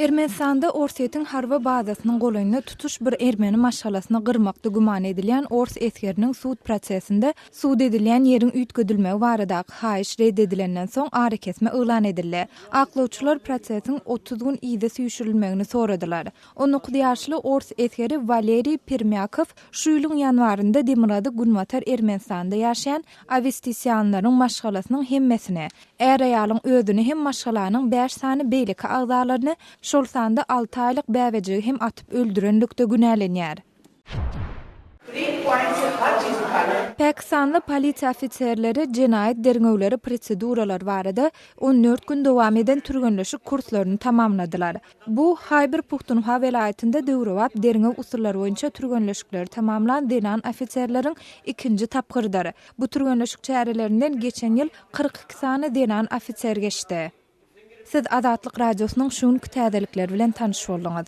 Ermenistanda Orsýetiň harby bazasynyň golaýynda tutuş bir ermeni maşgalasyny gyrmakda güman edilýän ors esgeriniň sud prosesinde sud edilýän ýeriň üýtgedilmegi baradaky haýyş red edilenden soň arakesme yglan edildi. Aklawçylar prosesiň 30 gün yza süýşürilmegini soradylar. 19 ýaşly ors esgeri Waleriý Permýakow şu ýylyň ýanwarynda demirgazyk-günbatar Ermenistanda ýaşaýan Awestisýanlaryň maşgalasynyň hemmesini, är-aýalyň özüni hem maşgalanyň bäş sany beýleki agzalaryny, şol sanda alty aýlyk bäbejigi hem atyp öldürenlikde günälenýär. Pakistanly polisiýa ofiserleri jenaýat derňewleri proseduralary barada 14 gün dowam eden türgenleşik kurslaryny tamamladylar. Bu, Haýber-Puhtunhwa welaýatynda döwrebap derňew usullary boýunça türgenleşikleri tamamlan zenan ofiserleriň ikinji tapgyrydyr. Bu türgenleşik çärelerinden geçen ýyl 42 sany zenan ofiser geçdi. Siz Azatlyk Radiosynyň şu günki täzelikleri bilen tanyş bolduňyz.